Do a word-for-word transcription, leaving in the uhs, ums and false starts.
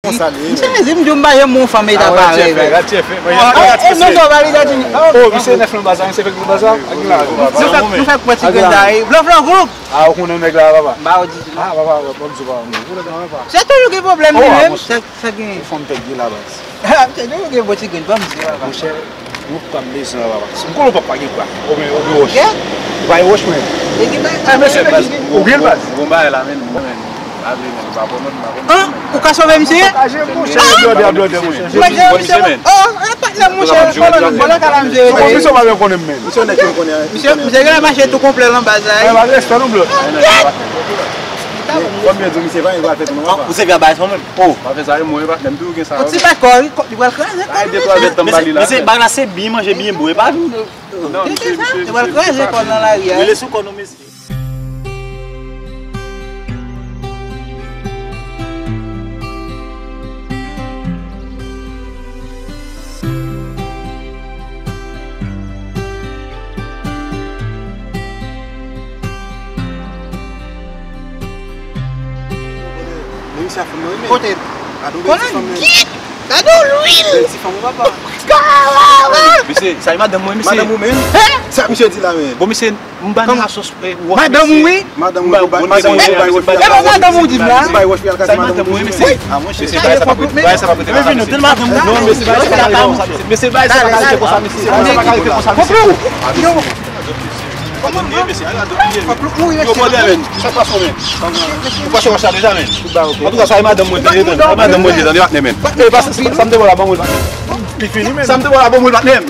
Misye di m di m pa janm wè yon fanm eta parèy. Gad chèf, gad chèf. E non, non, pa li gade. Oh, misye nèf nan baz la, misye fèk nan baz la. Nou fèk, nou fèk pran ti grenn la, wi. Blan flan group. Ah, ou konnen nèg la, papa? M ba ou di. Ah, papa, papa, m di papa. Se toujou gen pwoblèm li menm. Sa, sa gen. Ou fanm tèt gen la baz. Se toujou gen bon ti grenn, ban m di, papa. Monchè, ou pa m bezwen, papa. M konnen ou papa gen bra. Ou gen, ou gen wòch. Ou pa gen wòch, men. E ki bagay? Mesye, baz. Ou gen baz. Bon bagay la, men. Pa vle, men, pa pran nòt, pa pran nòt. An, ou ka sove misye? Monchè, blòdè, blòdè, monchè. Mwen di misye, oh, e patnè m, monchè, kòlòn, vòlè kala misye. Misye, misye pa menm konnen m, men. Misye, misye gen mache tou konplè lan baz la, wi. Baz, respè nou, blòd. Kòm yo di, misye pa gen gwa tèt, non, papa. Ou se vya baz, mwen menm. Oh. Pa fè sa, e mwen, e patnè m, tou gen sa. Yon ti bèkò, wi, li pral kraze kò. Ay, de twa zèt tan bali la. Mesye, baz la se byen manje, byen bwè, pa vin. Non, misye, misye, li pral kraze kò nan lari a. Rele sou kò nou, mesye. Kote? Konnen git! Gade yon lwil! Bèl ti fanm, papa. Mesye, sa e madanm mwen, mesye. Madanm ou menm? Sa misye di la, men. Bon, mesye, m ba nan asos, eh, wòch, madanm ou, wi. Madanm ou, ou bay wòch. E pa madanm ou di m la? Ou bay wòch pou y al kase madanm ou. Sa e madanm mwen, mesye. Ah, monchè. Mesye, bagay sa pa pote konsa, mesye. Non, mesye, bagay sa pa pote konsa, mesye. Mesye, bagay sa pa pote konsa, mesye. Bagay sa pa pote konsa, mesye. Fòk nou mouri, mesye. Yo, pwòblèm, men. Sa k pase w, men? Ou pase w sa deja, men. Antouka, sa e madanm mwen, tande, tande. Madanm mwen, tande, patnè, men. E, pa sa, sa m te wè la, ban mwen, patnè. Li fini, men. Sa m te wè la, ban mwen, patnè.